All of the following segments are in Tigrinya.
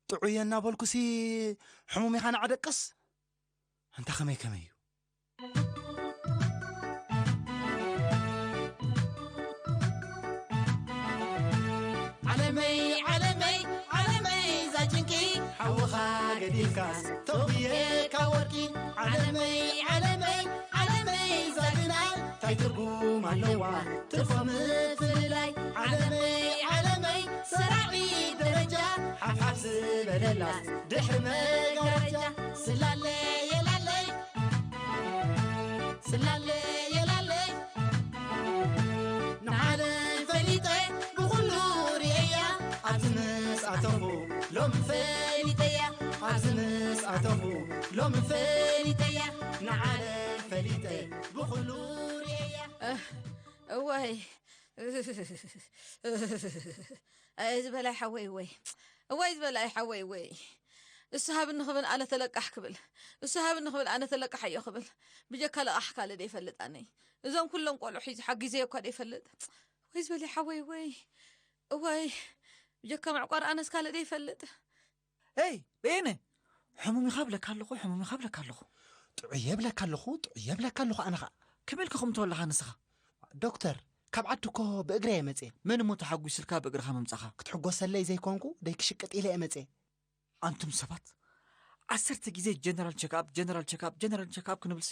ጥዑየ እናበልኩሲ ሕሙም ኢኻ ንዓደቅስ? ኣንታ ከመይ ከመይ እዩ? ዓለመይ ዓለመይ ዓለመይ ዛጭንቂ ሓውኻ ገዲፍካስ ተጉየ ካብ ወርቂ ዓለመይ ዓለመይ ዓለመይ ዛግና እንታይ ትርጉም ኣለዋ ትርፎ ምፍልላይ ዓለመይ ዓለመይ ሰራዒ ደረጃ ሓፍሓፍ ዝበለላስ ድሕሪ መጋረጃ ስላለ የላለይ ስላለ የላለይ ንዓለም ፈሊጠ ብኹሉ ርእያ ኣብዚ ምስ ኣተኹ ሎሚ ፈሊጠያ ኣብዚ ምስ ኣተኹ ሎሚ ፈሊጠያ ንዓለም ፈሊጠ ብኹሉ ርእያ እህ፣ እዋይ። ኣይ ዝበላይ ሓወይ እወይ። እዋይ ዝበላይ ሓወይ እወይ። እሱ ሃብኒ ክብል ኣነ ተለቃሕ ክብል። እሱ ሃብኒ ክብል ኣነ ተለቃሕ እዮ ክብል። ብጀካ ለቃሕ ካልእ ደይፈልጥ ኣነይ። እዞም ኩሎም ቆልዑ ሒዙ ሓጊዘዮ እኳ ደይፈልጥ። እወይ ዝበላይ ሓወይ እወይ። እዋይ። ብጀካ መዕቋር ኣነስ ካልእ ደይፈልጥ። ኤይ በየነ፣ ሕሙም ኢኻ ብለካ ኣለኹ፣ ሕሙም ኢኻ ብለካ ኣለኹ። ጥዑየ ብለካ ኣለኹ፣ ጥዑየ ብለካ ኣለኹ ኣነ ኸኣ። ከመይ ኢልካ ከምኡ ትብል ኣለኻ ንስኻ? ዶክተር፣ ካብ ዓዲ እኮ ብእግረ እየ መጽየ። መን እሞ ተሓጒስልካ ብእግርኻ ምምጻኻ? ክትሕጎሰለይ ዘይኮንኩ ደይ ክሽቅጥ ኢለ እየ መጽየ። ኣንቱም ሰባት፣ ዓሰርተ ግዜ ጀነራል ቸክኣፕ፣ ጀነራል ቸክኣፕ፣ ጀነራል ቸክኣፕ ክንብልሲ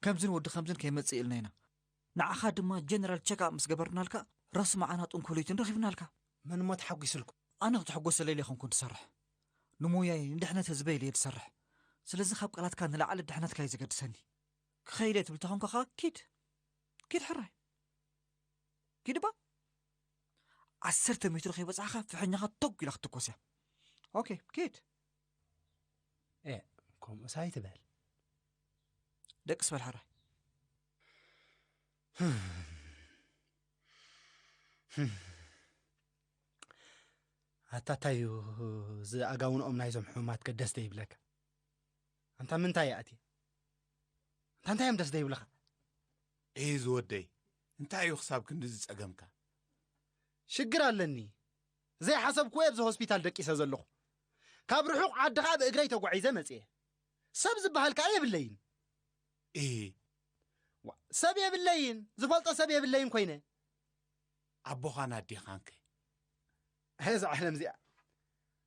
ከምዝን ወዲ ከምዝን ከይመጽእ ኢልና ኢና። ንዓኻ ድማ ጀነራል ቸክኣፕ ምስ ገበርናልካ ራሱ መዓና ጥንኮለይትን ረኺብናልካ። መን እሞ ተሓጒስልኩም? ኣነ ክትሕጎሰለይ ዘይኮንኩ ዝሰርሕ። ንሞያይ ንድሕነት ህዝበይ ኢለ እየ ዝሰርሕ። ስለዚ ካብ ቃላትካ ንላዕሊ ድሕነትካ እዩ ዘገድሰኒ። ክኸይድ እየ ትብል ተኾንካ ኸኣ ኪድ። ኪድ ሕራይ። ኪድ እባ። ዓሰርተ ሜትሮ ከይበጻሕካ ፍሕኛኻ ቶግ ኢላ ክትትኮስ እያ። ኦኬ፣ ኪድ። ኤ፣ ከምኡስ ኣይትበል። ደቅስ በል ሕራይ። ኣታ እንታይ እዩ እዚ ኣጋውንኦም ናይዞም ሕሙማት ከ ደስ ዘይብለካ? ኣንታ ምንታይ እያ ኣትየ? ኣንታ እንታይ እዮም ደስ ዘይብልኻ? ኤ ዝወደይ፣ እንታይ እዩ ክሳብ ክንድዚ ጸገምካ? ሽግር ኣለኒ። ዘይሓሰብኩዎ ኣብዚ ሆስፒታል ደቂሰ ዘለኹ። ካብ ርሑቕ ዓዲ ኸኣ ብእግረይ ተጓዒዘ መጽየ። ሰብ ዝበሃል ከኣ የብለይን። ኤ። ዋ፣ ሰብ የብለይን፣ ዝፈልጦ ሰብ የብለይን ኮይነ። ኣቦኻን ኣዴኻንከ? እዛ ዓለም እዚኣ።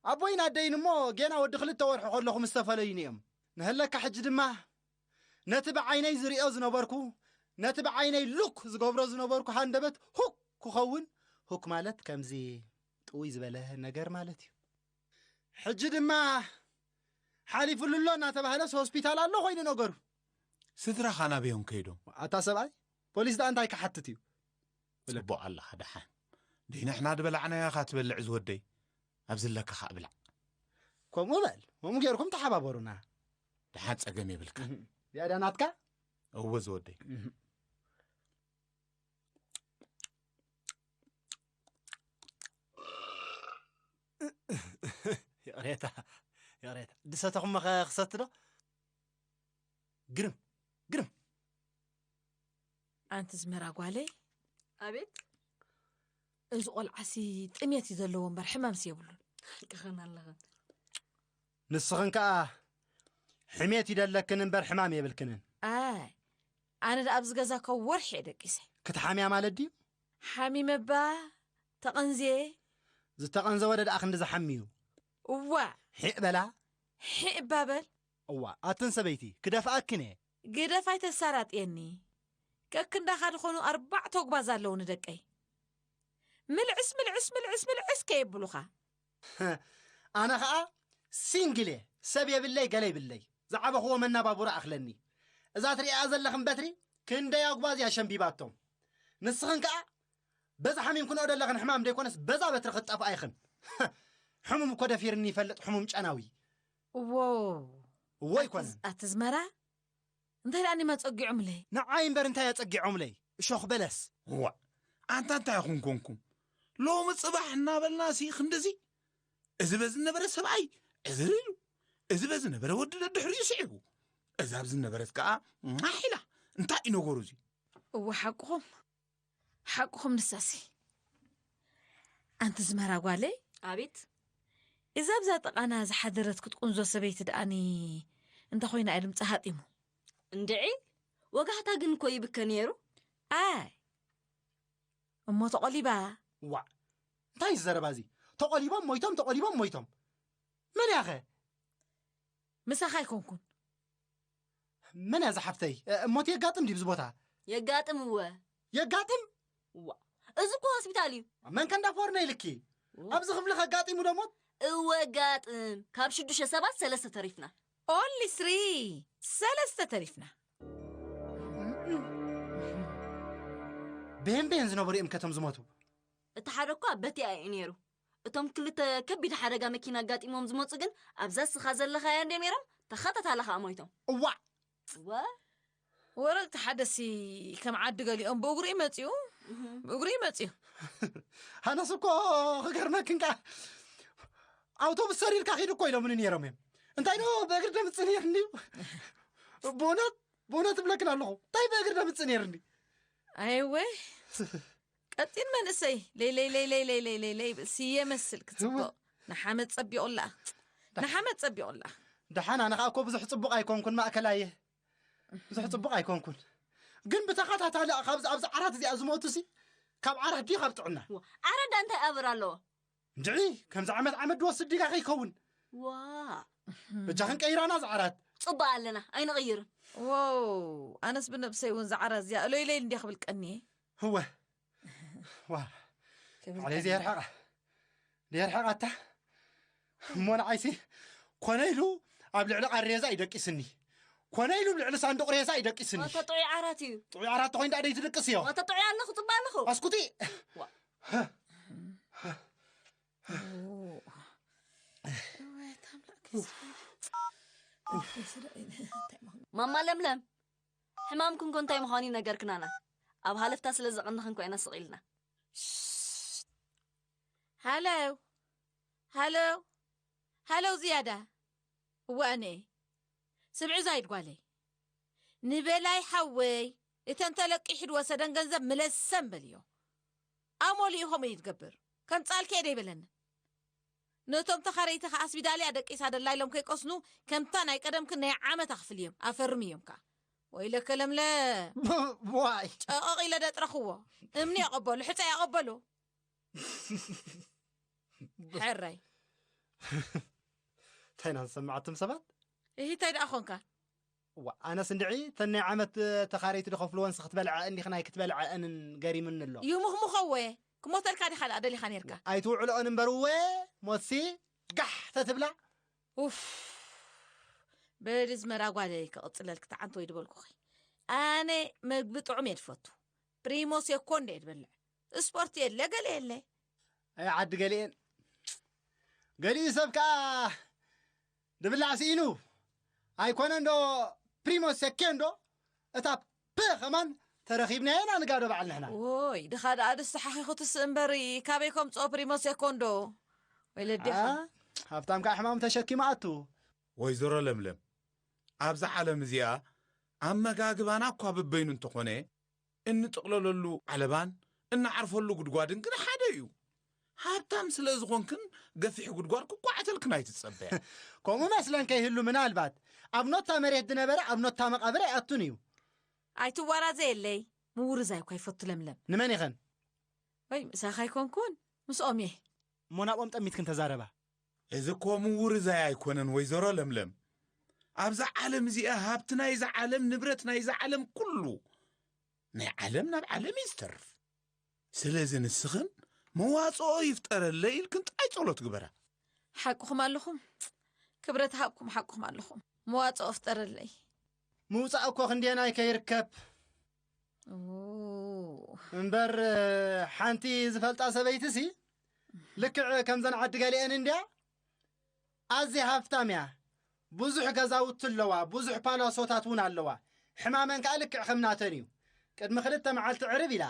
ኣቦይን ኣደይን እሞ ጌና ወዲ ክልተ ወርሒ ከለኹ ምስ ተፈለዩኒ እዮም። ንህለካ ሕጂ ድማ ነቲ ብዓይነይ ዝርእዮ ዝነበርኩ፣ ነቲ ብዓይነይ ሉክ ዝገብሮ ዝነበርኩ ሃንደበት ሁክ ክኸውን፣ ሁክ ማለት ከምዚ ጥውይ ዝበለ ነገር ማለት እዩ። ሕጂ ድማ ሓሊፉሉ ኣሎ እናተባህለስ ሆስፒታል ኣሎ ኮይኑ ነገሩ። ስድራኻ ናበዮም ከይዶም? ኣታ ሰብኣይ፣ ፖሊስ ደኣ እንታይ ክሓትት እዩ? ጽቡቕ ኣለኻ ደሓን። ደይ ንሕና ዝበላዕናዮ ኢኻ ትበልዕ ዝወደይ። ኣብዚ ኣለካ ኸኣ ብላዕ። ከምኡ በል፣ ከምኡ ጌርኩም ተሓባበሩና። ደሓን ጸገም የብልካ። እህ፣ ዝያዳ ናትካ? እወ ዝወደይ። እህ። ይቕሬታ፣ ይቕሬታ። ድሰተኹሞ ኸ ክሰቲ ዶ? ግርም፣ ግርም። ኣንቲ ዝመራ ጓለይ፣ ኣቤት። እዚ ቆልዓሲ ጥሜት እዩ ዘለዎ እምበር ሕማምሲ የብሉን። ሓቅኽን ኣለኽን። ንስኽን ከኣ ሕሜት እዩ ደለክን እምበር ሕማም የብልክንን። ኣይ፣ ኣነ ደኣ ኣብዚ ገዛ ካብ ወርሒ እየ ደቂሰ። ክትሓምያ ማለት ድዩ? ሓሚመ እባ ተቐንዝየ። ዝተቐንዘወ ደኣ ክንዲ ዝሓሚ እዩ። እዋ። ሒቕ በላ። ሒቕ እባ በል። እዋ፣ ኣትን ሰበይቲ፣ ክደፍኣክን እየ። ግደፍ ኣይተሳራጥየኒ። ከክንዳኻ ዝኾኑ ኣርባዕተ ኣጉባዝ ኣለዉ ንደቀይ። ምልዕስ፣ ምልዕስ፣ ምልዕስ፣ ምልዕስ ከየብሉኻ። ኣነ ኸኣ ሲንግል እየ። ሰብ የብለይ፣ ገለ ይብለይ። ዝዓበኽዎ መናባቡራ ኣኽለኒ። እዛ ትሪኣ ዘለኽን በትሪ ክንደይ ኣጉባዝ እያ ሸምቢባቶም። ንስኽን ከኣ በዛ ሓሚምክንኦ ዘለኽን ሕማም ደይኮነስ በዛ በትሪ ክትጠፍኣ ኢኽን። ሕሙም እኮ ደፊርኒ ይፈልጥ፣ ሕሙም ጨናዊ። እዎ። እዎ ኣይኮነን። ኣቲ ዝመራ፣ እንታይ ደኣ እኒማ ጸጊዖምለይ? ንዓይ እምበር እንታይ ኣጸጊዖምለይ? እሾኽ በለስ። እዋ፣ ኣንታ እንታይ ኢኹም ኮንኩም? ሎሚ ጽባሕ እናበልና ሲ ክንድዚ? እዚ በዚ ነበረ ሰብኣይ፣ እዚ ኢሉ። እዚ በዚ ነበረ ወዲ ደድሕሪኡ ስዒቡ። እዛ ኣብዚ ነበረት ከኣ ማሕ ኢላ። እንታይ እዩ ነገሩ እዚ? እወ፣ ሓቅኹም። ሓቅኹም ንሳሲ። ኣንቲ ዝመራ ጓለይ? ኣቤት። እዛ ኣብዛ ጥቓና ዝሓደረት ክትቁንዞ ሰበይቲ ደኣኒ እንተ ኾይና እየ ድምጻ ሃጢሙ። እንድዒ፣ ወጋሕታ ግን እኮ ይብከ ነይሩ። ኣይ፣ እሞ ተቖሊባ። ዋዕ፣ እንታይ እዩ ዘረባ እዚ? ተቖሊቦም ሞይቶም፣ ተቖሊቦም ሞይቶም። መን ያኸ? ምሳኻ ኣይኮንኩን። መን እያ ዝሓፍተይ? እ፣ ሞት የጋጥም ድዩ ኣብዚ ቦታ? የጋጥም እወ። የጋጥም? ዋ፣ እዚ እኮ ሆስፒታል እዩ። መን ከንዳ ፎርነ ኢልኪ? ዋ። ኣብዚ ክፍሊ ከጋጢሙ ዶ ሞት? እወ ጋጥም። ካብ ሽዱሽተ ሰባት ሰለስተ ተሪፍና። Only three። ሰለስተ ተሪፍና። ብሄን ብሄን ዝነበሩ እዮም ከቶም ዝሞቱ። እቲ ሓደ እኳ በቲኣ እዩ ነይሩ። እቶም ክልተ ከቢድ ሓደጋ መኪና ኣጋጢሞም ዝመፁ ግን ኣብዛ እስኻ ዘለኻያ እንደ ነይሮም ተኸታታሊ ኸኣ ሞይቶም። እዋዕ! እወ። ወረቕቲ ሓደሲ ከም ዓዲ ገሊኦም ብእግሩ ይመፅኡ። እህ። ብእግሩ ይመፅኡ። ኣነስ እኮ ክገርመክን ከኣ ኣውቶቡስ ሰሪርካ ኺድ እኮ ኢሎምኒ ነይሮም እዮም። እንታይ ዶ ብእግሪ ደምፅእ ነይርኒ እዩ። ብእውነት፣ ብእውነት እብለክን ኣለኹ። እንታይ ብእግሪ ደምፅእ ነይርኒ? ኣይወ። ቀጢን መንእሰይ። ለይ፣ ለይ፣ ለይ፣ ለይ፣ ለይ፣ ለይ፣ ለይ፣ ለይ፣ ስየ መስል ክትፅብቕ። እወ። ንሓመድ ፀቢቑላ። ንሓመድ ፀቢቑላ። ደሓን፣ ኣነ ኸኣ እኮ ብዙሕ ፅቡቕ ኣይኮንኩን፣ ማእከላየ። ብዙሕ ጽቡቕ ኣይኮንኩን። ግን ብተኸታታሊ ካብዚ፣ ኣብዚ ዓራት እዚኣ ዝሞቱ ሲ፣ ካብ ዓራት ድዩ ካብ ጥዕና? ዋ፣ ዓራት ዳ እንታይ ኣበር ኣለዎ? እንድዒ፣ ከምዚ ዓመት ዓመት ድወስድ ዲጋ ከይከውን? ዋ። በጃኽን ቀይራና እዚ ዓራት። ጽቡቕ ኣለና፣ ኣይንቕይርን። ዋው፣ ኣነስ ብነብሰይ እውን እዚ ዓራት እዚኣ እሎይ ኢለይ እንድየ ክብል ቀንየ። እወ። ዋ። ክብል ባዕለይ ቀንየ። ዘየርሕቓ። ዘየርሕቓታ። እሞ ንዓይሲ ኮነ ኢሉ ኣብ ልዕሊ ቃሬዛ እዩ ደቂስኒ። ኮነ ኢሉ ኣብ ልዕሊ ሳንዱቕ ሬሳ እዩ ደቂስኒ። ዋታ ጥዑይ ዓራት እዩ። ጥዑይ ዓራት ተኾይኑ ደኣ ደይትድቅስ እዮ። ዋታ ጥዑይ ኣለኹ፣ ጽቡቕ ኣለኹ። ኣስኩቲ። ዋ። እወ፣ ታምላክ። ማማ ለምለም። ሕማምክን ኮ እንታይ ምዃኑ ይነገርክናና። ኣብ ሃለፍታ ስለ ዘቐንኽን ኮ ኢና ስቕ ኢልና። ሽት። ሃለው፣ ሃለው፣ ሃለው ዝያዳ። እወ ኣነ። ስምዒ ዛይድ ጓለይ። ንበላይ ሓወይ፣ እተን ተለቂሑ ዝወሰደን ገንዘብ ምለሰን በልዮ። ኣሞሊኡ ከምኡ እዩ ዝገብር። ከም ጻልከ ደይበለንን። ነቶም ተኻረይቲ ኸኣ ኣስቢዳልያ ደቂሳ ደላ ኢሎም ከይቀስኑ፣ ከምታ ናይ ቀደምክን ናይ ዓመት ኣኽፍልዮም፣ ኣፈርምዮም ከኣ። ወይለከ ለምለ። ብ-፣ ዋይ። ጨቐቕ ኢለ ደጥረኽዎ። እምኒ የቐበሉ፣ ሕጸ የቐበሉ። ሕራይ። እንታይ ኢና ንሰምዕ ኣቱም ሰባት? እሂ፣ እንታይ ደኣ ኾንካ? ዋ፣ ኣነስ እንድዒ፣ ተን ናይ ዓመት ተኻረይቲ ድኸፍልወንስ ክትበልዐአን ዲኽን ኣይክትበልዐአንን ገሪምኒ ኣሎ። ይሙኽሙኸወ፣ ክሞተልካ ዲኻ ደኣ ደሊኻ ኔርካ? ኣይትውዕልኦን እምበር እወ፣ ሞትሲ ጋሕ ተትብላ። ኡፍ፣ በሊ ዝመራ ጓለይ ክቕጽለልኪ ተዓንተ ወይ ድበልኩኺ። ኣነ መግቢ ጥዑም እየ ድፈቱ። ፕሪሞ ሴኮንዶ እየ ድበልዕ። ስፖርት የለ፣ ገለ የለ። ኣይ ዓዲ ገሊኤን። ገሊኡ ሰብ ከኣ ድብላዕ ስኢኑ። ኣይኮነን ዶ ፕሪሞ ሴኮንዶ? እታ ፕ ከማን ተረኺብናዮ ኢና ንጋዶ በዓል ንሕና። ዎይ፣ ድኻ ደኣ ድስሓኺኹ ትስእ እምበሪ፣ ካበይ ከምጽኦ ፕሪሞ ሴኮንዶ? ወይለዴኻ። ኣ፣ ሃብታም ከኣ ሕማም ተሸኪሙ ኣቱ። ወይዘሮ ለምለም፣ ኣብዛ ዓለም እዚኣ ኣመጋግባና እኳ በበይኑ እንተኾነ፣ እንጥቕለለሉ ዓለባን እንዓርፈሉ ጉድጓድን ግን ሓደ እዩ። ሃብታም ስለ ዝኾንክን ገፊሕ ጉድጓድ ክቋዕተልክን ኣይትጸበያ። ከምኡ መስለን ከይህሉ ምናልባት ኣብ ኖታ መሬት ዝነበረ ኣብ ኖታ መቓብር ኣይኣቱን እዩ። ኣይትዋራዘየለይ፣ ምውርዛይ እኳ ይፈቱ ለምለም። ንመን ኢኸን? ወይ ምሳኻ ኣይኮንኩን፣ ምስኦም እየ። እሞ ናብኦም ጠሚትክን ተዛረባ። እዚ እኮ ምውርዛይ ኣይኮነን ወይዘሮ ለምለም። ኣብዛ ዓለም እዚኣ ሃብቲ ናይዛ ዓለም፣ ንብረት ናይዛ ዓለም ኩሉ ናይ ዓለም ናብ ዓለም እዩ ዝተርፍ። ስለዚ ንስኽን መዋጽኦ ይፍጠረለይ ኢልክን ጥራይ ጸሎት ግበራ። ሓቅኹም ኣለኹም። ክብረት ሃብኩም ሓቅኹም ኣለኹም። መዋጽኦ ፍጠረለይ። ምውጻእ እኮ ክንደየናይ ከይርከብ። ኦ። እምበር፣ ሓንቲ ዝፈልጣ ሰበይትሲ ልክዕ ከምዘን ዓዲ ገሊአን እንድያ። ኣዝያ ሃብታም እያ። ብዙሕ ገዛውቲ ኣለዋ፣ ብዙሕ ፓላሶታት እውን ኣለዋ። ሕማመን ከኣ ልክዕ ከም ናተን እዩ። ቅድሚ ክልተ መዓልቲ ዕርብ ኢላ።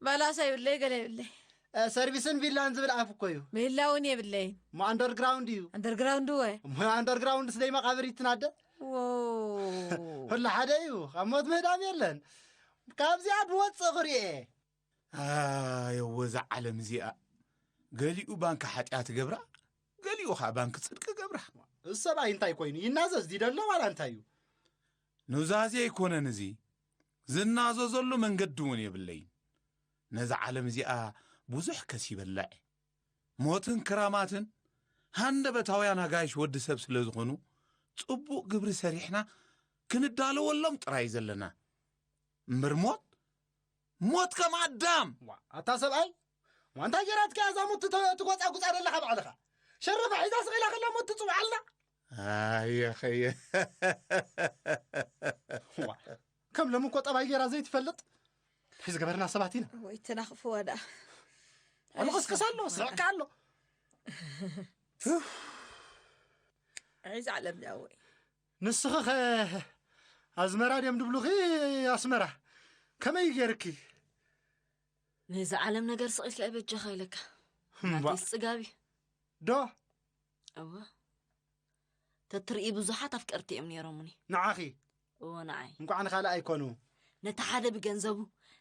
ባላሳ ይብለይ፣ ገለ ይብለይ። እ፣ ሰርቪስን ቪላን ዝብል ኣፍ እኮ እዩ። ቪላ እውን የብለይን። እሞ ኣንደርግራውንድ እዩ። ኣንደርግራውንድ ወ? እሞ ኣንደርግራውንድ ስደይ መቓብር ይትናደ? ዎ። ሁሉ ሓደ እዩ። ካብ ሞት ምህዳም የለን። ካብዚኣ ድወፅእ ክርእየ። ኣየወ፣ እዛ ዓለም እዚኣ። ገሊኡ ባንካ ሓጢኣት ገብራ፣ ገሊኡ ኡኻ ባንክ ጽድቂ ገብራ። እዚ ሰብኣይ እንታይ ኮይኑ ይናዘዝ ድዩ ደሎ ዋላ እንታይ እዩ? ኑዛዜ ኣይኮነን እዚ፣ ዝናዘዘሉ መንገዲ እውን የብለይን። ነዛ ዓለም እዚኣ ብዙሕ ከሲበላ እየ። ሞትን ክራማትን ሃንደበታውያን ኣጋይሽ ወዲ ሰብ ስለ ዝኾኑ፣ ጽቡቕ ግብሪ ሰሪሕና ክንዳለወሎም ጥራይ ዘለና። እምበር ሞት፣ ሞት ከም ኣዳም። ዋ ኣታ ሰብኣይ፣ ዋ እንታይ ጌራትካ እዛ ሞት ትተ- ትጎጻጉጻ ዘለኻ ባዕልኻ? ሸረፋ ሒዛ ስቕ ኢላ ከላ ሞት ትጽውዓልና? ኣየኸየ ዋ ከም ሎም እኮ ጠባይ ጌራ ዘይትፈልጥ እንታይ ዝገበርና ሰባት ኢና። ወይ ተናኽፍዋ ደኣ። ኣንቕስቅስ ኣሎ ስሕቅካ ኣሎ። ዒዝ ዓለም ዳወይ ንስኺ ኸ ኣዝመራ ድዮም ድብሉኺ ኣስመራ ከመይ ገይርኪ? ነዚ ዓለም ነገር ስቕ ኢልካ በጃኻ ኢለካ። እምባ። ናተይስ ጽጋብ እዩ። ዶ እወ። ተትርኢ ብዙሓት ኣፍቀርቲ እዮም ነይሮምኒ። ንዓኺ እወ ንዓይ። እንቋዕ ንኻልእ ኣይኮኑ። ነቲ ሓደ ብገንዘቡ፣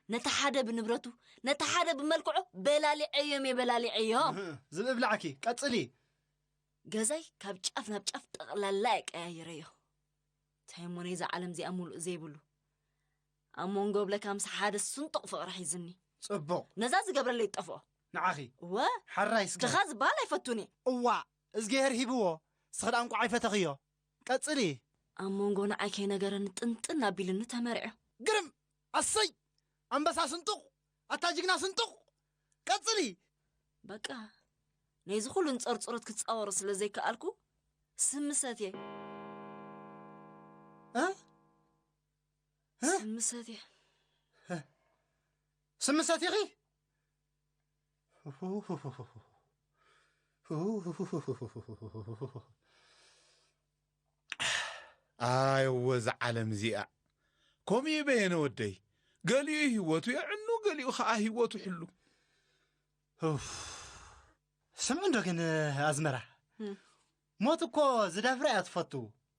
ነቲ ሓደ ብንብረቱ፣ ነቲ ሓደ ብመልክዑ በላሊዐዮም እየ በላሊዐዮም። እህ፣ ዝብኢ ብላዕኪ። ቀጽሊ። ገዛይ ካብ ጫፍ ናብ ጫፍ ጠቕላላ እየ ቀያይረዮ። እንታይ እሞ ነዛ ዓለም እዚኣ ሙሉእ ዘይብሉ ኣብ መንጎ ብለካ ምስ ሓደ ስንጡቕ ፍቕሪ ሒዝኒ። ጽቡቕ። ነዛ ዝገብረለይ ይጠፍኦ። ንዓኺ። እወ። ሓራይ ስጋ። ጀኻ ዝበሃል ኣይፈቱን እየ። እዋ እዝግሄር ሂብዎ። እስኺ ደኣ እንቋዕ ኣይፈተኽዮ። ቀጽሊ። ኣብ መንጎ ንዓይ ከይነገረኒ ጥንጥን ኣቢሉኒ ተመርዕዮ። ግርም! ኣሰይ! ኣንበሳ ስንጡቕ! ኣታ ጅግና ስንጡቕ! ቀጽሊ! በቃ ነዚ ኩሉ ንጸርጽሮት ክጻወሮ ስለ ዘይከኣልኩ ስምሰት እየ። እ? እ? ስምሰት እየ። ስምሰት ኢኺ? ኣይ ወዛ ዓለም እዚኣ ከምኡ በየነ ወደይ፣ ገሊኡ ህይወቱ የዕኑ፣ ገሊኡ ኸዓ ህይወቱ ሕሉ። ስምዑ እንዶ ግን ኣዝመራ፣ ሞት እኮ ዝደፍራ እያ ትፈቱ።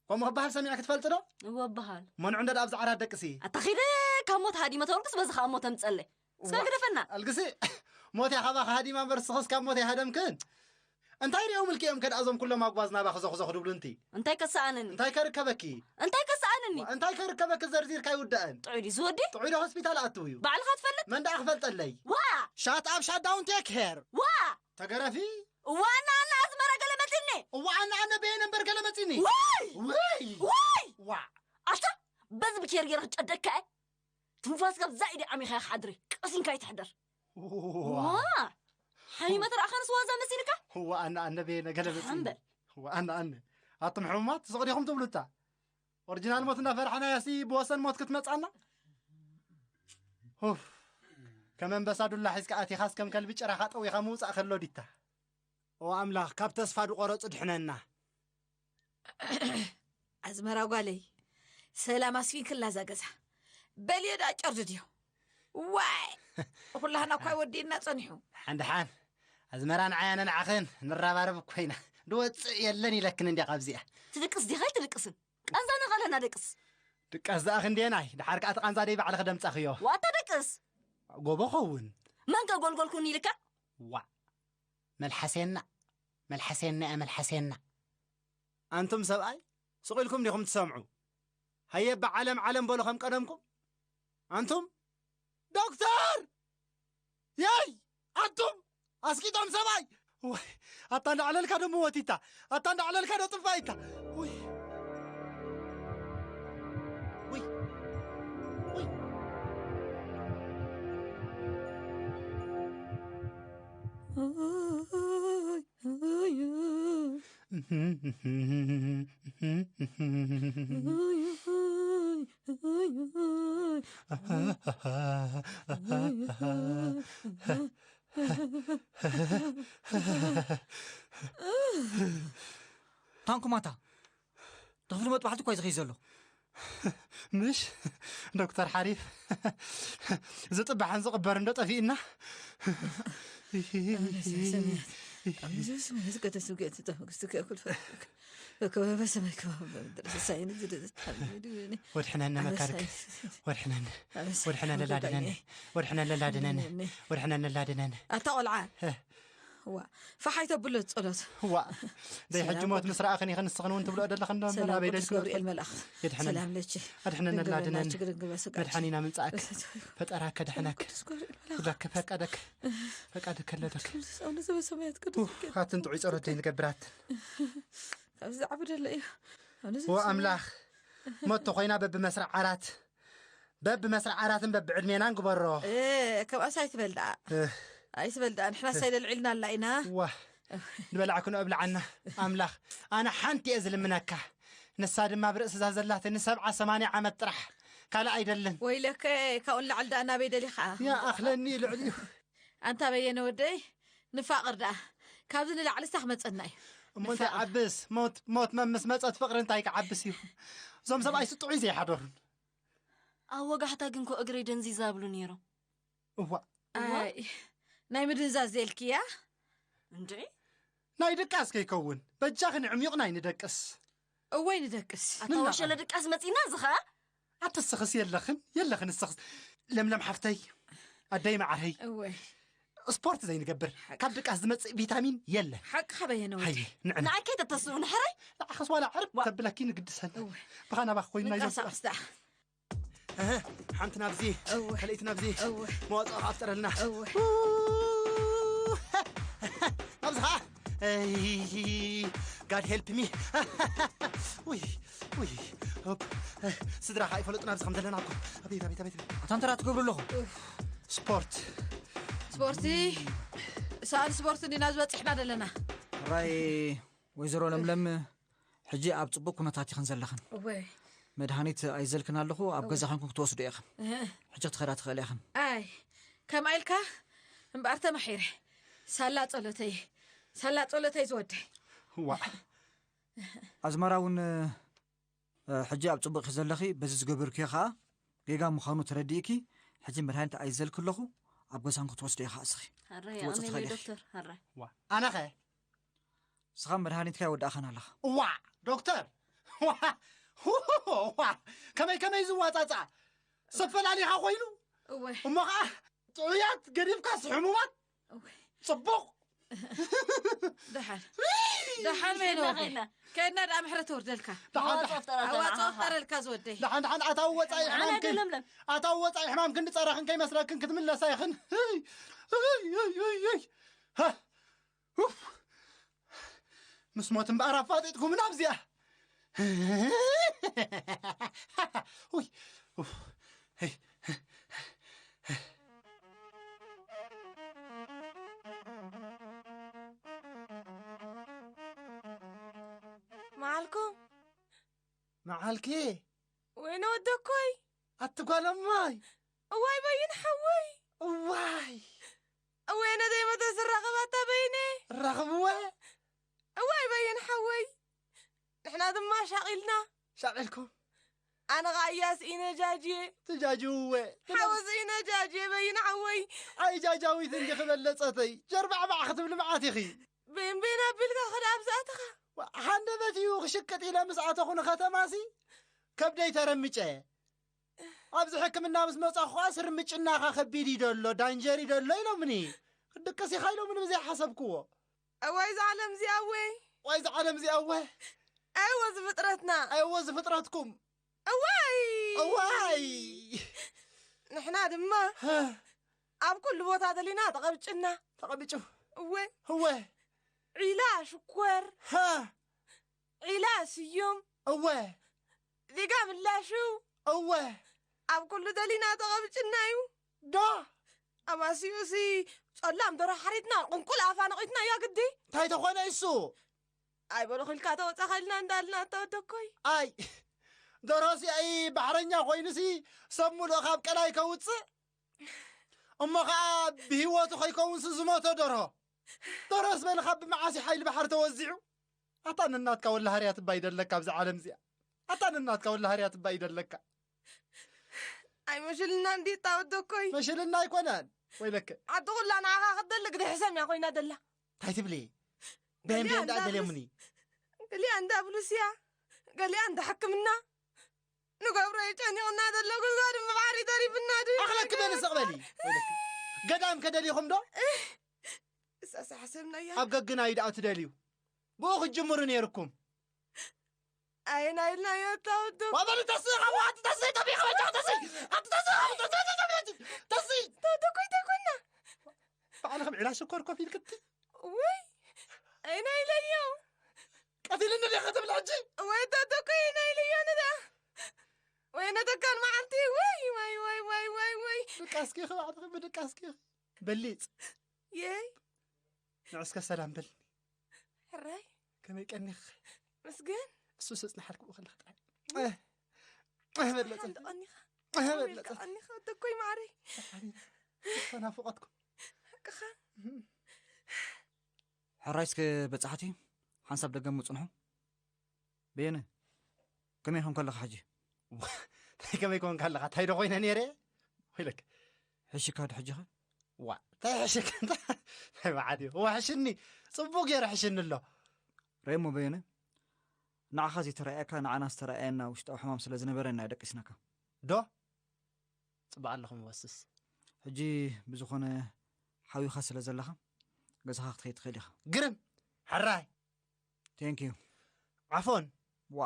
ከምኡ ክበሃል ሰሚዕኪ ትፈልጢ ዶ? እወ በሃል። መንዑ እንዶ ደኣ ኣብዚ ዓራት ደቅሲ። ኣታ ኺደ ካብ ሞት ሃዲመ ተወልቅስ በዚ ኸዓ ሞት ኣምጸለይ። እስካ ግደፈና። ኣልግሲ ሞት እያ ካባኺ ሃዲማ እምበር ንስኽስ ካብ ሞት ኣይሃደምክን። እንታይ ሪኦም ኢልኪ እዮም ከድኣ እዞም ኩሎም ኣጉባዝ ናባኺ ዞኽዞኽ ድብሉ እንቲ? እንታይ ከሰኣነኒ? እንታይ ከርከበኪ? እንታይ ከሰኣነኒ? እንታይ ከርከበኪ ዘርዚርካ ኣይውዳእን። ጥዑይ ድዩ እዚ ወዲ? ጥዑይ ዶ ሆስፒታል ኣእትው እዩ? ባዕልኻ ትፈልጥ? መን ደኣ ክፈልጠለይ? ዋ! Shut up, shut down, take care. ዋ! ተገረፊ። እዋ ኣነ ኣነ ኣዝመራ ገለ መጺኒ። እዋ ኣነ ኣነ በየነ እምበር ገለ መጺኒ። ውይ! ውይ! ውይ! ዋዕ! ኣታ በዚ ብኬር ገይረ ክጨደካ እየ። ትንፋስካ ብዛ ኢደ ዓሚኻ ኢኻ ሓድሪ። ቀሲንካ ኣይትሕደር። ዋ! ሓሚመ ተረኣኻንስ ዋዛ መሲልካ? እዋ ኣነ ኣነ በየነ ገለ መጺኒ። ሓምበል። እዋ ኣነ ኣነ ኣቱም ሕሙማት ስቕ ዲኹም ትብሉታ? ኦሪጂናል ሞት እንዳፈራሕናያሲ ብወሰን ሞት ክትመጻና? ኡፍ፣ ከም ኣንበሳ ዱላ ሒዝካ ኣቲኻስ ከም ከልቢ ጭራኻ ጠዊኻ ምውጻእ ከሎ ዲታ? ኦ ኣምላኽ፣ ካብ ተስፋ ድቆረጹ ድሕነና። ኣዝመራ ጓለይ፣ ሰላም ኣስፊንክልና እዛ ገዛ። በልዮ ደኣ ጨርድድዮ። ዋይ! ኩላህና እኳ ወዲእና ጸኒሑ። ሓን ደሓን፣ ኣዝመራ ንዓይ ኣነ ንዓኽን ንራባረብ እኮ ኢና። ድወጽእ የለን ኢለክን እንድያ ካብዚኣ። ትድቅስ ዲኻ ኣይትድቅስን? ቃንዛ ነቐለና ደቅስ። ድቃስ ደኣ ክንደየናይ? ደሓር ከኣ እቲ ቃንዛ ደይ ባዕልኺ ደምጻኽዮ። ዋታ ደቅስ። ጎቦ ኸውን። መን ከ ጎልጎልኩኒ ኢልካ? ዋዕ! መልሓሴና፣ መልሓሴና እያ መልሓሴና። ኣንቱም ሰብኣይ፣ ስቕ ኢልኩም ዲኹም ትሰምዑ? ሃየ፣ ብዓለም ዓለም በሉ ከም ቀደምኩም። ኣንቱም ዶክተር! የይ! ኣቱም! ኣስቂጦም ሰብኣይ! ወይ! ኣታ እንዳዕለልካ ዶ ምወቲታ! ኣታ እንዳዕለልካ ዶ ጥፋኢታ! ወይ! ወይ! ወይ! ታንኩማታ፣ ተኽፍሉ መጥባሕቲ እኳ እዩ ዝኸይ ዘሎ። ምሽ ዶክተር ሓሪፍ፣ ዝጥባሕን ዝቕበርን ዶ ጠፊእና? ወድሕነኒ መካርክ፣ ወድሕነኒ፣ ወድሕነኒ ላድነኒ፣ ወድሕነኒ ላድነኒ፣ ወድሕነኒ ላድነኒ። ኣታ ቆልዓ፣ ዋ፣ ፋሕ ኣይተብሎ ጸሎት። ዋ፣ ደይ ሕጂ ሰላም ሞት ገብረ- ምስ ረኣኽን ኢኽን ንስኽን እውን ትብልኦ ዘለኽን ዶ እምበር ሰላም ኣበይ ቅዱስ ደልክን ገብርኤል መልኣኽ። የድሕነና። ሰላም ለኪ። ኣድሕነና ድንግል እናድነን። ማርያም ትግርግበ ስጋት። መድሓኒና ምምጻእክ። በሰተ ይኹን። ፈጠራ ከድሕነክ። ቅዱስ ገብርኤል መልኣኽ። ኩላክ ፈቀደክ። ፈቃድክ ከለደክ። ቅዱስ ኣቡነ ዘበሰማያት ቅዱስ ኡፍ፣ ሚካኤል። ኣትን ጥዑይ ጸሎት ዘይንገብራት። ካብዚ ዝዓቢ ደለ እዩ። ኣነ ኦ ዘበሰማያት ኣምላኽ፣ ሞት ተኾይና በብመስርዕ ዓራት፣ በብመስርዕ ዓራትን በብዕድሜናን ግበሮ። እ፣ ከምኣስ ኣይትበል ደኣ። እ። ኣይትበል ደኣ። ንሕናስ ኣይደልዒልናላ ኢና። ዋ፣ ዝበላዕክንኦ ኣብልዓና። ኣምላኽ፣ ኣነ ሓንቲ እየ ዝልምነካ። ንሳ ድማ ኣብ ርእሲ እዛ ዘላትኒ ሰብዓ ሰማንያ ዓመት ጥራሕ። ካልእ ኣይደልን። ወይለከ፣ ካብኡ ንላዕሊ ደኣ ናበይ ደሊኻ? ይኣኽለኒ ልዕሊኡ። ኣንታ በየነ ወደይ፣ ንፋቐር ደኣ። ካብዚ ንላዕሊ ስታ ክመጸና እዩ። እሞ እንታይ ንፋቐር። ዓብስ፣ ሞት፣ ሞት መምስ መጸት ፍቕሪ እንታይ ክዓብስ እዩ? እዞም ሰብኣይ ስጥዑይ ዘይሓደሩን። ኣብ ወጋሕታ ግን ኮ እግረይ ደንዚዛ ብሉ ነይሮም። እዋ። ኣይ፣ ናይ ምድንዛዝ ዘልክያ? እንዴ? ናይ ድቃስ ከይከውን። በጃኽን ዕሚቑ ናይ ንደቅስ። እወይ ንደቅስ። ኣታ ንናቐል። ወሸለ ድቃስ መጺና እዚ ኸኣ? ኣትስኽስ የለኽን፣ የለኽን እስኽስ። ለምለም ሓፍተይ፣ ኣደይ መዓረይ። እወይ። ስፖርት ዘይንገብር፣ ሓቂ። ካብ ድቃስ ዝመጽእ ቪታሚን የለ። ሓቅኻ በየነ ወዲ። ሃየ፣ ንዕና። ንዓይ ከይተተስኡ ንሕረይ? ንዓኸስ ዋላ ዕርብ ዋ። ተብለኪ ንግድሰን። እወይ። ብኻ ናባኽ ኮይንና ይዘብጣ። ንንቀሳቐስ ደኣ። እህ፣ ሓንቲ ናብዚ፣ እወ። ካልኣይቲ ናብዚ። እወ። መዋጽኦ ከኣ ኣፍጠረልና። እወ። ኡ፣ ናብዚ ኸኣ። እይ፣ God help me። ውይ፣ ውይ፣ ሆፕ። ስድራ ኸኣ ይፈለጡና ኣብዚ ከም ዘለና እኮ። ኣቤት፣ ኣቤት፣ ኣቤት። ኣታ እንታይ ትገብሩ ኣለኹም? ስፖርት። ስፖርቲ፣ ሰኣን ስፖርት እንዲና ዝበጽሕና ዘለና። ራይ ወይዘሮ ለምለም፣ ሕጂ ኣብ ጽቡቕ ኩነታት ኢኽን ዘለኽን። እወ። መድሃኒት ኣይዘልክን ኣለኹ፣ ኣብ እወ። ገዛ ኾንኩም ክትወስዱ ኢኽን። እህ። ሕጂ ክትኸዳ ትኽእላ ኢኽን። ኣይ፣ ከምኣ ኢልካ እምበኣር ተማሒረ። ሳላ ጸሎተይ፣ ሳላ ጸሎተይ ዝወደይ። ዋእ። ኣዝመራ እውን፣ እ፣ ሕጂ ኣብ ጽቡቕ ኢኺ ዘለኺ፣ በዚ ዝገበርክዮ ኸኣ ጌጋ ምዃኑ ተረዲእኪ፣ ሕጂ መድሃኒት ኣይዘልክ ኣለኹ፣ ኣብ ገዛን ክትወስዶ ኢኻ እስኺ። ሃራይ፣ ክትወጽእ ኣሜን ትኽእሊ ኢኺ። ዶክተር፣ ሃራይ። ዋ፣ ኣነኸ? ንስኻ መድሃኒትካ ኣይወዳእኻን ኣለኻ። እዋዕ! ዶክተር! ዋ! ዋ! ከመይ ከመይ ዝዋጻጻ? ሰፈላሊኻ ኮይኑ? እወ። እሞ ኸዓ ጥዑያት ገዲፍካስ ሕሙማት? እወ። ጽቡቕ! ደሓን። ደሓን መን ከድና፣ ወደይ? ከድና። ከድና ደኣ ምሕረት ወርደልካ። ደሓን፣ ደሓን። ኣዋጽኦ ፍጠረልካ ኣዋጽኦ ዝወደይ። ፍጠረልካ ዝወደይ። ደሓን፣ ደሓን። ኣታዊ ወጻኢ ኣነ ሕማምክን፣ ለምለም። ኣታዊ ወጻኢ ሕማምክን ዝጸረኽን ከይመስለክን ክትምለሳ ኢኽን። ህይ፣ ህይ፣ ህይ፣ ህይ፣ ህይ። ሃ! ኡፍ! ምስ ሞት እምበኣር ኣፋጢጥኩምና ኣብዚኣ። ውይ! ኡፍ! ሄይ! መዓልኩም? መዓልኪ? ወይነ ወደኮይ? ኣቲ ጓል እማይ! እዋይ በይን ሓወይ! እዋይ! እወ፣ ነደይ መተስ ራኸባታ በይነ። ራኸብወ? እዋይ በይን ሓወይ፣ ንሕና ድማ ሻቒልና። ሻቒልኩም? ኣነ ኸኣ እያ ስኢነ ጃጅየ። ትጃጅውወ? ሓወ ስኢነ ጃጅየ በይን ሓወይ። ኣይ ጃጃዊት እንዲኺ በለጸተይ፣ ጀርባዕባዕ ክትብሊ መዓት ኢኺ። በይን በይን ኣቢልካ ኸዳ ኣብ ዝኣተኻ። ዋ፣ ሃንደበት እዩ ክሽቅጥ ኢለ ምስ ኣተኹ ንኸተማሲ፣ ከብደይ ተረምጨ። ኣብዚ ሕክምና ምስ መጻኹ ኸኣ ስርምጭናኻ ከቢድ እዩ ደሎ፣ ዳንጀር እዩ ደሎ ኢሎምኒ። ክትድቅስ ኢኻ ኢሎምኒ ብዘይሓሰብክዎ። እዋይ እዛ ዓለም እዚኣ እወ። እዋይ እዛ ዓለም እዚኣ እወ። እወ እዚ ፍጥረትና። እወ እዚ ፍጥረትኩም። እዋይ። እዋይ። ንሕና ድማ ሃ። ኣብ ኩሉ ቦታ ደሊና ተቐብጭና። ተቐብጩ። እወ። እወ። ዒላ ሽኮር። ሃ። ዒላ ስዩም። እወ። ዜጋ ምላሹ። እወ። ኣብ ኩሉ ደሊና ተቐብጭና እዩ። ዶ? ኣማስዩሲ ጸላም ደሮ ሓሪድና፣ ቁንቁል ኣፋ ነቒትናዮ ግዲ። እንታይ ተኾነ እሱ? ኣይበሉ ኺልካ ተወጻኻ ኢልና እንዳልና እተወደኮይ። ኣይ፣ ደሮሲ ኣይ ባሕረኛ ኮይኑሲ ሰብ ሙሉእ ካብ ቀላይ ከውጽእ? እሞ ኸኣ ብህይወቱ ከይከውንሲ ዝሞተ ደርሆ። ደርሆስ በልኻ ብመዓስ እዩ ሓይሊ ባሕሪ ተወዚዑ? ኣታ ነናትካ ወላ ሃርያ ትባይ ደለካ ኣብዛ ዓለም እዚኣ። ኣታ ነናትካ ወላ ሃርያ ትባይ ደለካ። ኣይ መሽልና እንዲ እታ ወደኮይ። መሽልና ኣይኮነን። ወይለከ። ዓዲ ኩላ ንዓኻ ክትደሊ ግደ ሕሰም እያ ኮይና ደላ። እንታይ ትብሊ? ገሊኣ በየን በየን ደኣ እንዳብሉስ-፣ ደልየሙኒ? ገሊኣ እንዳብሉስ እያ። ገሊኣ እንዳ ሕክምና። ንገብሮ እዩ ጨኒቑና ዘሎ፣ ጉድጓድ እምበባሕሪ ተሪፍና ድዩ? ኣኽለኪ በሊ ስቕ በሊ። ገዳም ከደሊኹም ዶ? እሳሳ ሓሰብናያ። ኣብ ገግና እዩ ደኣ ትደልዩ? ብኡ ክትጅምሩ ነይርኩም። ኣይና ኢልና እዮ እታ ወዱ። ዋበሉ ተስእ፣ ካብ ኣቲ ተስእ፣ ጠፊ፣ ካብ ኣቲ ተስእ፣ ኣቲ ተስእ፣ ካብ ኣቲ ተስእ፣ ተስእ፣ ተስእ። ተወዱ ኮይተ ኮና። ባዕልኽም ዒላ ሽኮር ኮፍ ኢልክቲ። ወይ፣ ኣይና ኢለ እዮ። ቀቲልኒ ዲኻ ትብል ሕጂ? ወይ፣ ተወዱ ኮይና ኢለ እዮ ንዳ። ወይ፣ ነተካን መዓልቲ፣ ወይ፣ ወይ፣ ወይ፣ ወይ፣ ወይ፣ ወይ። ድቃስኪ፣ ባዕልኽም ብድቃስኪ። በሊጽ። የይ። ንዑ እስከ ሰላም በልኒ። ሕራይ። ከመይ ቀኒኽ? ምስግን። እሱ ስጽንሓልኩ ከለኻ ጥራይ። እህ፣ እህ፣ በለጸ። ሓንቲ ቀኒኻ። እህ፣ በለጸ። ቀኒኻ፣ ተኮይ ማዕረይ። ሓቢቢ፣ ተናፍቐትኩም። ሓቅኻ። ሕራይ እስከ በጻሕቲ፣ ሓንሳብ ደገ ምጽንሑ። በየነ፣ ከመይ ኮንካ ኣለኻ ሕጂ? ዋ፣ እንታይ ከመይ ኮንካ ኣለኻ? እንታይ ዶ ኮይነ ነይረ? ወይለክ። ሕሽካ ዶ ሕጂኸ? ዋ፣ እንታይ ሕሽክ? እንታይ መዓት እዩ? ዋ፣ ሕሽኒ። ጽቡቕ ገይሩ ሕሽኒ ኣሎ። ሬሞ በየነ፣ ንዓኻ ዘይተራእየካ፣ ንዓና ዝተራእየና ውሽጣዊ ሕማም ስለ ዝነበረ ኢና ደቂስናካ። ዶ? ጽቡቕ ኣለኹም ወስስ። ሕጂ ብዝኾነ ሓዊኻ ስለ ዘለኻ፣ ገዛኻ ክትኸይድ ትኽእል ኢኻ። ግርም! ሕራይ! Thank you። ዓፎን! ዋ!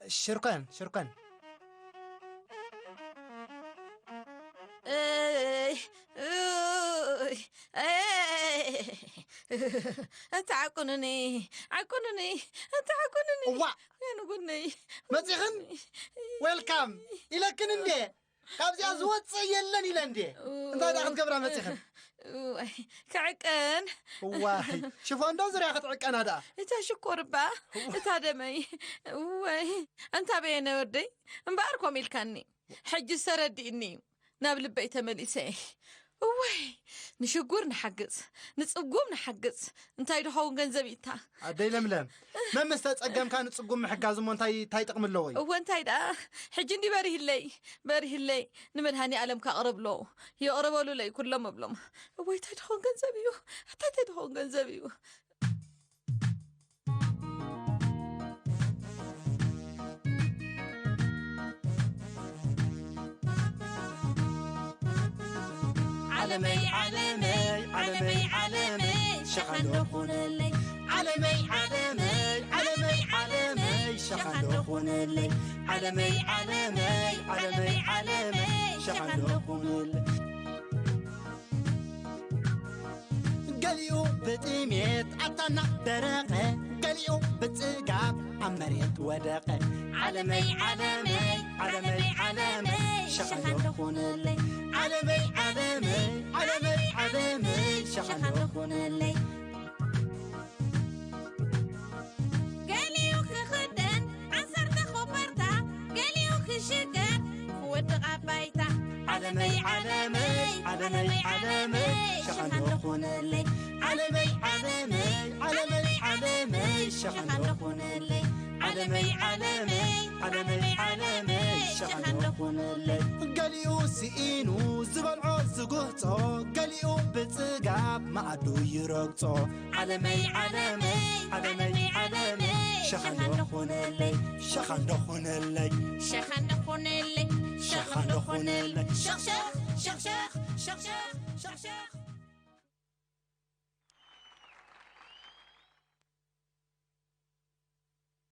ሽርከን፣ ሽርከን። እይ፣ እይ፣ እይ፣ ኣታ ዓቁኑኒ፣ ዓቁኑኒ፣ ኣታ ዓቁኑኒ። እዋ! የንጉነይ። መጺኽን? ዌልካም ኢለክን እንዴ? ካብዚኣ ዝወጽእ የለን ኢለ እንዴ? እንታይ ደኣ ክትገብራ መጺኽን? እዋይ፣ ክዕቀን። እዋይ፣ ሽፎን ዶ ዙርያ ክትዕቀና ደኣ? እታ ሽኮር እባ፣ እታ ደመይ። እዋይ፣ ኣንታ በየነ ወደይ፣ እምበኣር ኮም ኢልካኒ። ሕጂ ዝተረዲእኒ እዩ። ናብ ልበይ ተመሊሰ። እወይ፣ ንሽጉር ንሓግዝ፣ ንጽጉም ንሓግዝ። እንታይ ድኸውን ገንዘብ ኢታ? ኣደይ ለምለም፣ መምስ ተጸገምካ ንጽጉም ምሕጋዝ እሞ እንታይ፣ እንታይ ጥቕሚ ኣለዎ እዩ? እወ፣ እንታይ ደኣ? ሕጂ እንዲ በሪህለይ፣ በሪህለይ፣ ንመድሃኒ ኣለም ካቕርብሎ፣ የቕርበሉለይ ኩሎም እብሎም። እወይ፣ እንታይ ድኸውን ገንዘብ እዩ? ኣታ እንታይ ድኸውን ገንዘብ እዩ? ዓለመይ ዓለመይ ዓለመይ ዓለመይ ሸኻንዶ ኹነለይ። ዓለመይ ዓለመይ ዓለመይ ዓለመይ ሸኻንዶ ኹነለይ። ዓለመይ ዓለመይ ዓለመይ ዓለመይ ሸኻንዶ ኹነለይ። ገሊኡ ብጥሜት ኣታ እናደረቐ፣ ገሊኡ ብጽጋብ ኣብ መሬት ወደቐ። ዓለመይ ዓለመይ ዓለመይ ዓለመይ ሸኻንዶ ኹነለይ። ዓለመይ ዓለመይ ዓለመይ ዓለመይ ሸኻንዶ ኹነለይ። ገሊኡ ክኽደን ዓሰርተ ኮበርታ፣ ገሊኡ ክሽገር ክወድቕ ኣብ ባይታ። ዓለመይ ዓለመይ ዓለመይ ዓለመይ ሸኻንዶ ኹነለይ። ዓለመይ ዓለመይ ዓለመይ ዓለመይ ሸኻንዶ ኹነለይ። ዓለመይ ዓለመይ ዓለመይ ዓለመይ ሸኻንዶ ኹነለይ። ገሊኡ ስኢኑ ዝበልዖ ዝጉህጾ፣ ገሊኡ ብጽጋብ መኣዱ ይረግጾ። ዓለመይ ዓለመይ ዓለመይ ዓለመይ ሸኻንዶ ኹነለይ። ሸኻንዶ ኹነለይ። ሸኻንዶ ኹነለይ። ሸኻንዶ ኹነለይ። ሸኽሸኽ ሸኽሸኽ ሸኽሸኽ ሸኽሸኽ።